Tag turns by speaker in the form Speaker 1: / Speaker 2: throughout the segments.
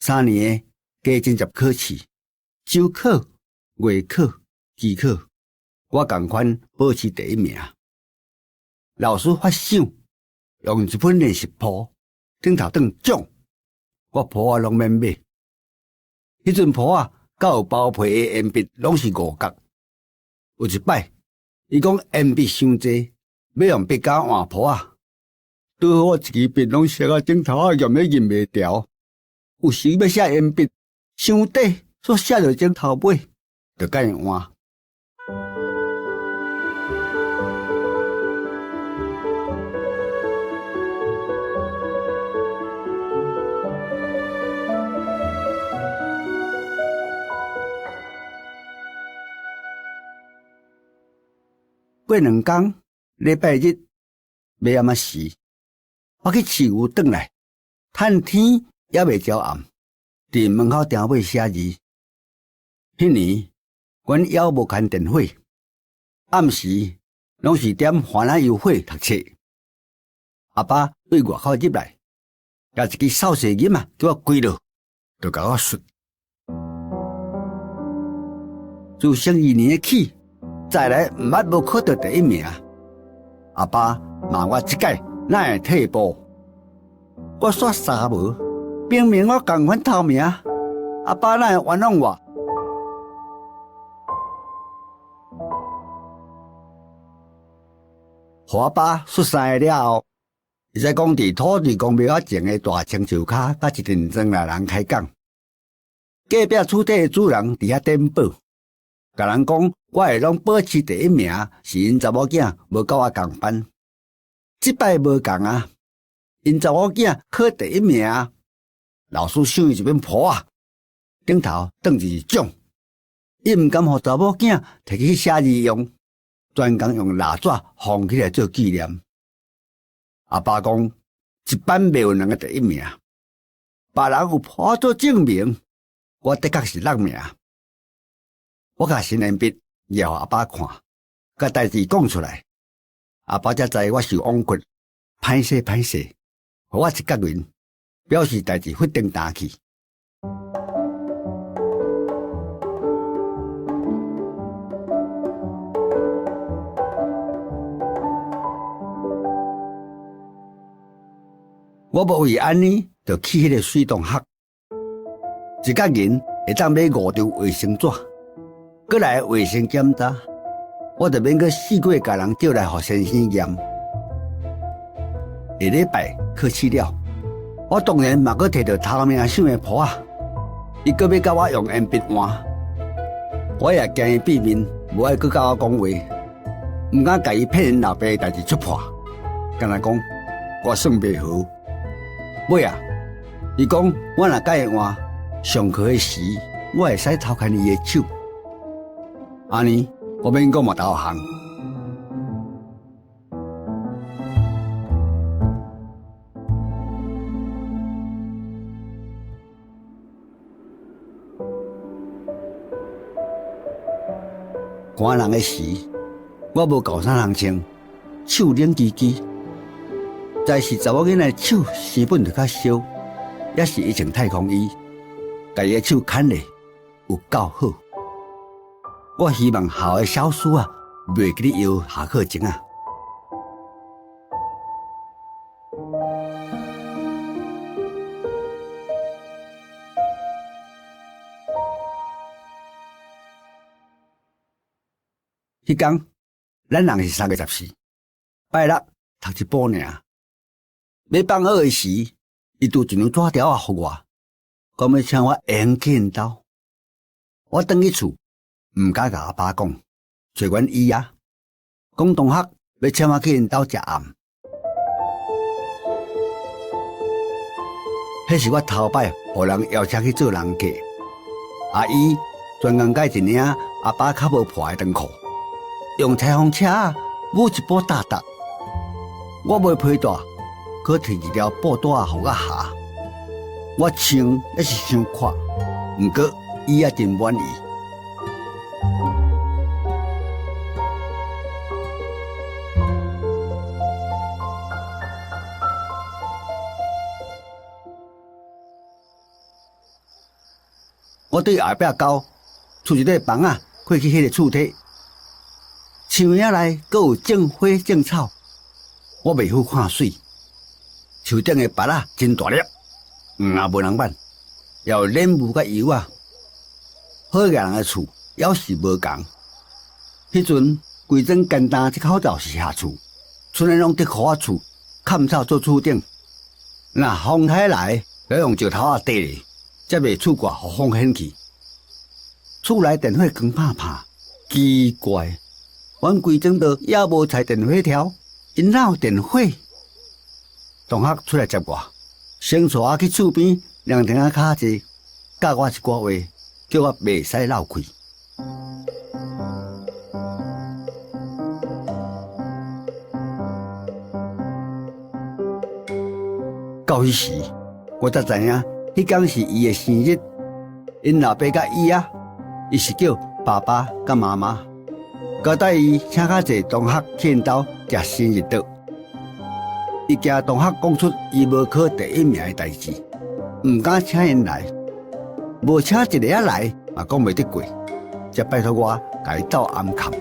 Speaker 1: 3年的加進入考試，週考、月考、期考，我仝款保持第一名。老師發賞，用一本練習簿，頂頭當獎，我簿仔攏免買。彼陣簿仔佮有包皮的鉛筆攏是5角。有一擺，伊講鉛筆傷濟，欲用筆膠換簿仔，拄好我一支筆攏燒甲頂頭仔鹽咧認袂牢。有時欲寫鉛筆，傷短，煞寫著指頭尾，就共伊換。過兩工，禮拜日欲暗仔時，我去飼牛轉來，趁天猶未焦暗，佇門口埕尾寫字。彼年，阮猶無牽電火，暗時攏是點番仔油火讀冊。阿爸對外口入來，舉一支掃帚葉仔，叫我跪落，就共我術。自升二年起，再來毋捌無考著第一名。阿爸罵我這擺哪會退步？我煞捎無，明明我仝款頭名，阿爸哪會冤枉我？予阿爸術三个了後，伊才講佇土地公廟仔前的大青樹跤，佮一陣莊內人開講。隔壁厝底的主人佇遐點寶，共人講我會攏保持第一名，是𪜶查某囝無佮我仝班。這擺無仝啊，𪜶查某囝考第一名，老師賞伊一本簿仔，頂頭當一獎。伊毋甘予查某囝提去寫字用，專工用蠟紙封起來做紀念。阿爸講，一班袂有兩个第一名，別人有簿仔做證明，我的確是落名。我共新鉛筆攑予阿爸看，共代誌講出來，阿爸才知我受枉屈，歹勢歹勢，予我一角銀，表示代誌法定彈去。我無為按呢，就去彼个水同學，一角銀會當買五張衛生紙，閣來衛生檢查，我就免閣四過共人借來予先生驗。下禮拜考試了，我當然嘛閣提著頭名賞的簿仔，伊閣欲共我用鉛筆換，我也驚伊變面，無愛閣共我講話，毋敢共伊騙𪜶老爸的代誌戳破，干焦講我算袂好。尾仔，伊講我若共伊換，上課的時我會使偷牽伊的手。按呢，我免閣嘛投降。寒人的時，我無厚衫通穿，手冷吱吱。知是查某囡仔的手生本就較燒，抑是伊穿太空衣，共伊的手牽咧有夠好。我希望學校的小師仔袂記得搖下課鐘仔。彼工，咱人是3月14，拜六讀一晡爾。欲放學的時，伊拄一張紙條仔予我，講欲請我下昏去𪜶兜。我轉去厝，毋敢共阿爸講，揣阮姨仔，講同學欲請我去𪜶兜食暗。彼是我頭擺予人邀請去做人客。阿姨專工改一領阿爸較無破的長褲，用裁縫尺仔舞一布搭搭。我無皮帶，閣提一條布帶仔予我縖。我穿猶是傷闊，毋過伊也真滿意。我對後壁溝出一塊房仔，過去彼个厝體，樹影內閣有種花種草，我袂赴看媠。樹頂的芭仔真大粒，黃也無人挽，也有蓮霧佮柚仔。好額人的厝，猶是無仝。彼陣規庄干焦這口罩是下厝，賰的攏竹箍仔厝，崁草做厝頂。若風颱來，就用石頭仔硩咧，才袂厝蓋予風掀去。厝內電火光拍拍，奇怪，阮規莊都猶無踩電火條，𪜶哪有電火？同學出來接我，先帶我去厝邊涼亭仔跤坐，教我一寡話，叫我袂使漏氣。到彼時，我才知影，彼工是伊的生日，𪜶老爸佮伊仔，伊是叫爸爸佮媽媽，交代伊請較濟同學去𪜶兜食生日桌。伊驚同學講出伊無考第一名的代誌，毋敢請𪜶來，無請一个仔來嘛講袂得過，才拜託我共伊鬥暗崁。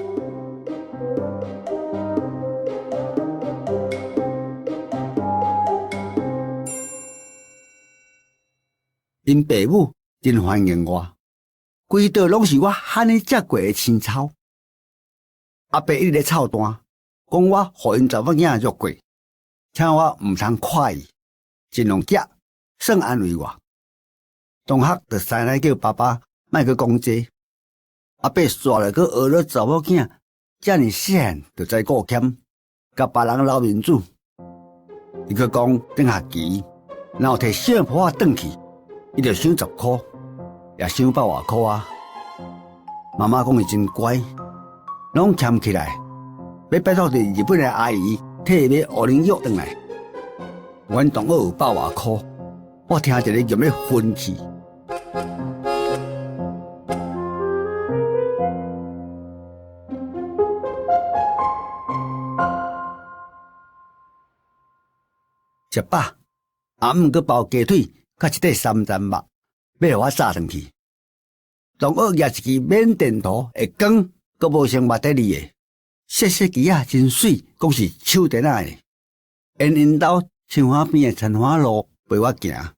Speaker 1: 𪜶爸母真歡迎我，規桌攏是我罕咧食過的青草。阿伯一直咧臭彈，講我予𪜶查某囝辱過，請我毋通看伊，盡量食，算安慰我。同學就師奶叫爸爸莫閣講這，阿伯煞來閣學了查某囝，遮爾細漢就知顧儉，共別人留面子。伊閣講頂學期，若有提小婆仔轉去，伊就賞10箍，也賞百外箍啊。媽媽講伊真乖，攏儉起來，欲拜託佇日本的阿姨替伊買烏龍藥轉來。阮同學有百外箍，我聽一个欲欲昏去。食飽，阿姆閣包雞腿，佮一塊三層肉，欲予我炸轉去。同學舉一支緬甸圖會光，閣無穿馬蹄字的，細細支仔真媠，講是手電仔的。沿𪜶兜青花邊的田花路陪我行。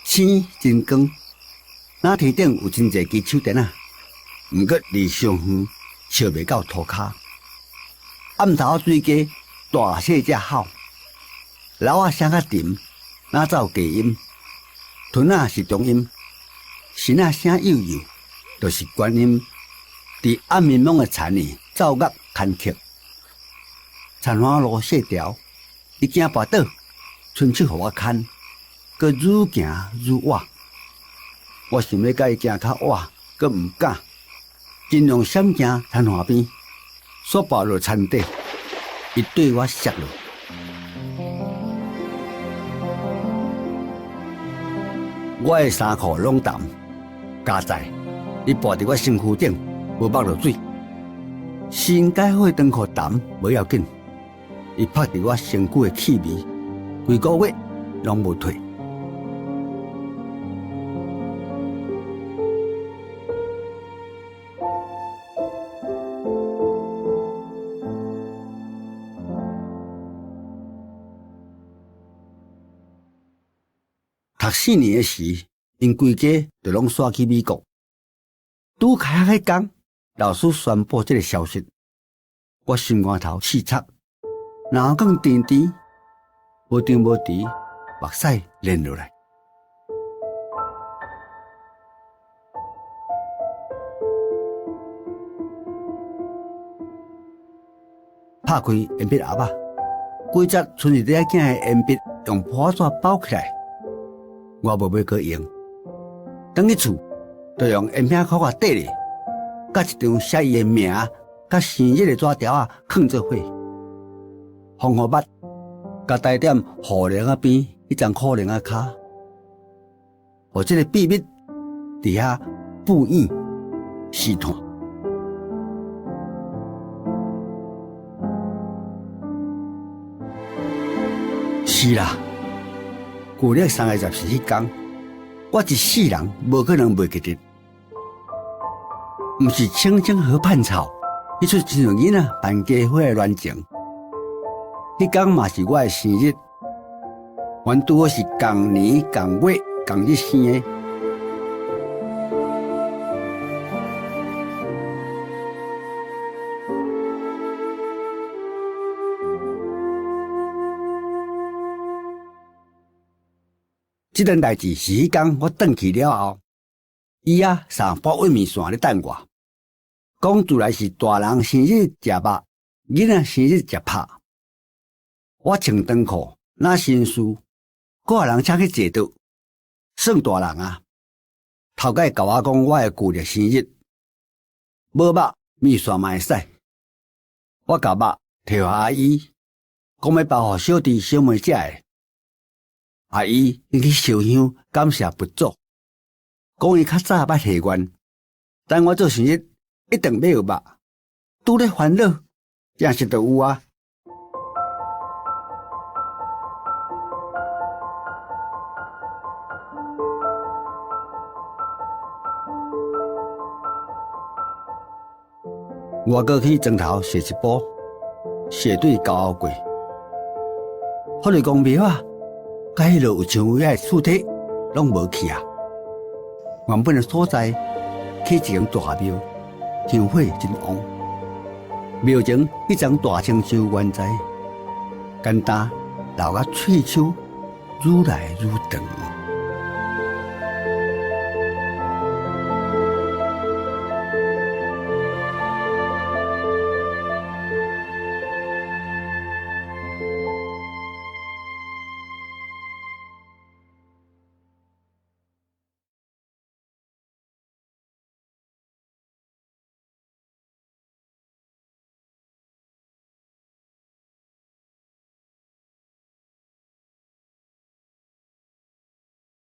Speaker 1: 星真光，那天頂有真濟支手電仔，毋過離傷遠，照袂到塗跤。暗頭水雞大細隻吼，老仔聲較沉，若走低音，豚仔是中音，神仔聲幼幼，就是懸音。佇暗暝暝的田裡奏樂牽曲，田花路細條，伊驚跋倒，伸手予我牽。閣愈行愈倚，我想欲佮伊行較倚，閣毋敢，盡量閃行田岸邊，煞跋落田底，伊對我摔落。我的衫褲攏澹，佳哉，伊跋佇我身軀頂，無目落水。新改好的長褲澹無要緊，伊曝佇我身軀的氣味，規個月攏無退。讀四年的時，𪜶規家就攏徙去美國。拄開學彼工，老師宣布這个消息，我心肝頭刺插，然後更甜甜，無定無遲，目屎連落來。拍開鉛筆盒仔，規節剩一塊仔的鉛筆用破紙包起來，我無欲閣用。轉去厝，就用鉛片殼仔綴咧，佮一張寫伊的名佮生日的紙條仔囥做伙。風雨捌，共台點雨林仔邊彼層苦苓仔跤，予這个秘密佇遐布影試探。是啦，舊曆三月十四彼工，我一世人無可能袂記得，毋是青青河畔草，彼齣親像囡仔辦家伙的戀情。彼工嘛是我的生日，阮拄好是仝年仝月仝日生的。這件代誌是彼工我轉去了後，伊仔送半碗麵線咧等我，講自來是大人生日食肉，囡仔生日食拍。我穿長褲，若紳士，閣予人請去坐桌，算大人啊。頭擺共我講我的舊曆生日，無肉麵線嘛會使。我共肉提予阿姨，講欲包予小弟小妹食的。阿姨已去燒香感謝佛祖，講伊較早捌許願，等我做生日一定欲有肉，拄咧煩惱，正是就有啊。我閣去庄頭踅一晡，踅對溝後過，福利公廟啊，佮彼落有薔薇仔的厝體攏無去啊。原本的所在起一間大廟，香火真旺。廟前彼叢大青樹原在，干焦老甲喙鬚愈來愈長。